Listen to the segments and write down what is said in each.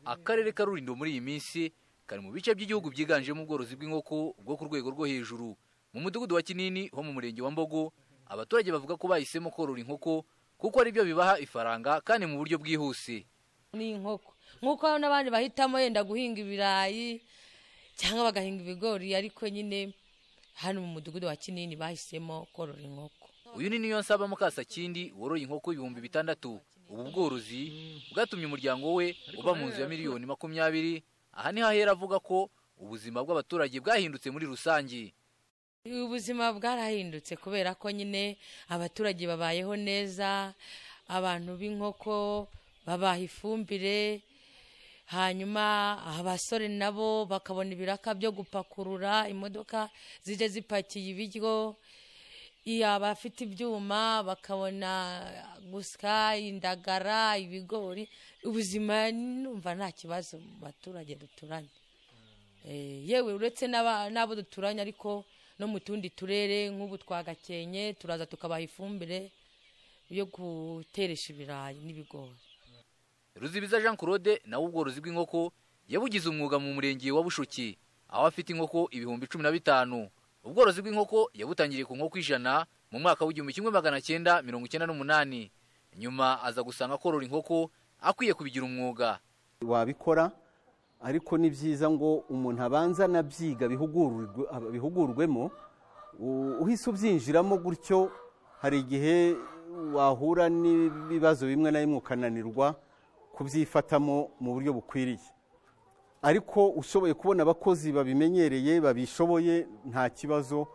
Akarere ka Rulindo muri iyi minsi kari mu bice by'igihugu byiganjemo ubworozi bw'inkoko bwo ku rwego rwo hejuru. Mu mudugudu wa Kinini ho mu murenge wa Mbogo, abaturage bavuga ko bahisemo korora inkoko kuko ari byo bibaha ifaranga kandi mu buryo bwihuse. Ni inkoko nk'uko n'abandi bahitamo yenda guhinga ibirayi cyangwa bagahinga ibigori, ariko nyine hano mu mudugudu wa Kinini bahisemo korora inkoko. Uyu ni Niyonsaba Mukasakindi woroye inkoko 6000. Ubu bworozi bwatumye umuryango we uba mu nzu ya 20 miliyoni. Aha niho ahera avuga ko ubuzima bw'abaturage bwahindutse muri rusange. Ubuzima bwarahindutse kubera ko nyine abaturage babayeho neza, abantu b'inkoko babaha ifumbire, hanyuma abasore nabo bakabona ibiraka byo gupakurura imodoka zijya zipakiye ibiryo, abafite ibyuma bakabona gusya indagara, ibigori. Ubuzima numva nta kibazo mu baturage duturanye, yewe uretse n'abo duturanye, ariko no mu tundi turere nk'ubu twa Gakenke turaza tukabaha ifumbire yo guteresha ibirayi n'ibigori. Ruzibiza Jean Claude nawe ubworozi bw'inkoko yabugize umwuga mu murenge wa Bushoki, aho afite inkoko 15,000. Ubworozi bw'inkoko yabutangiriye ku nkoko 100 mu mwaka w'1998, nyuma aza gusanga korora inkoko akwiye kubigira umwuga. Wabikora, ariko ni byiza ngo umuntu abanza anabyiga, bihugurwemo. Uhise ubyinjiramo gutyo, hari igihe wahura n'ibibazo bimwe na bimwe ukananirwa kubyifatamo mu buryo bukwiriye. Ariko ushoboye kubona abakozi babimenyereye, babishoboye, nta kibazo,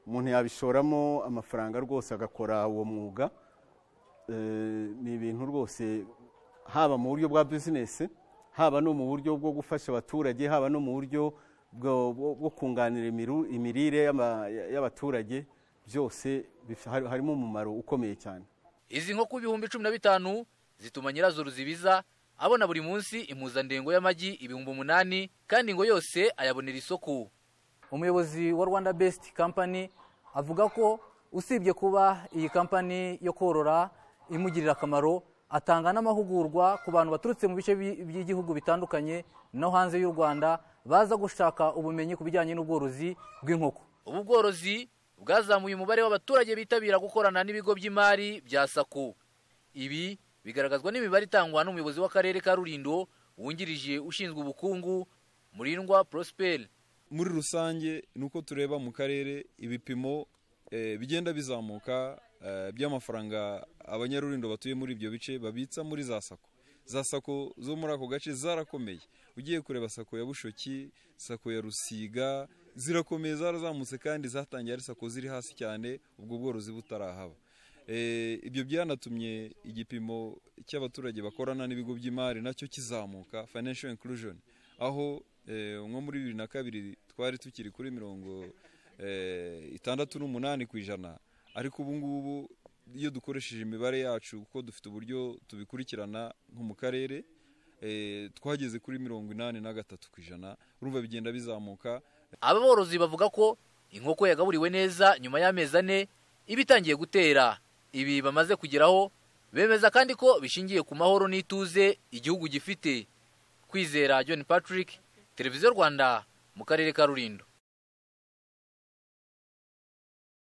umuntu yabishoramo amafaranga rwose agakora uwo mwuga. Ni ibintu rwose, haba mu buryo bwa bizinesi, haba no mu buryo bwo gufasha abaturage, haba no mu buryo bwo kunganira imirire y'abaturage, byose harimo umumaro ukomeye cyane. Izi nkoko 15,000 zituma nyirazo Ruzibiza abona buri munsi impuzandengo y'amagi 8000, kandi ngo yose ayabonera isoko. Umuyobozi wa Rwanda Best Company avuga ko usibye kuba iyi kampani yo korora imugirira akamaro, atanga n'amahugurwa ku bantu baturutse mu bice by'igihugu bitandukanye no hanze y'u Rwanda baza gushaka ubumenyi ku bijyanye n'ubworozi bw'inkoko. Ubu bworozi bwazamuye umubare w'abaturage bitabira gukorana n'ibigo by'imari bya SACCO. Ibi bigaragazwa n'imibare itangwa n'umuyobozi w'akarere ka Rulindo wungirije ushinzwe ubukungu, Murindwa Prosper. Muri rusange ni uko tureba mu karere ibipimo bigenda bizamuka by'amafaranga Abanyarulindo batuye muri ibyo bice babitsa muri za SACCO. Za SACCO zo muri ako gace zarakomeye. Ugiye kureba SACCO ya Bushoki, SACCO ya Rusiga, zirakomeye, zarazamutse, kandi zatangiye ari SACCO ziri hasi cyane ubwo bworozi butarahaba. Ibyo byanatumye igipimo cy'abaturage bakorana n'ibigo by'imari nacyo kizamuka, financial inclusion, aho nko muri 2002 twari tukiri kuri 68%, ariko ubu ngubu iyo dukoresheje imibare yacu, kuko dufite uburyo tubikurikirana nko mu karere, twageze kuri 83%. Urumva bigenda bizamuka. Aba borozi bavuga ko inkoko yagaburiwe neza nyuma y'amezi 4 iba itangiye gutera. Ibi bamaze kugeraho bemeza kandi ko bishingiye ku mahoro n'ituze igihugu gifite. Kwizera John Patrick, Televiziyo Rwanda, mu karere ka Rulindo.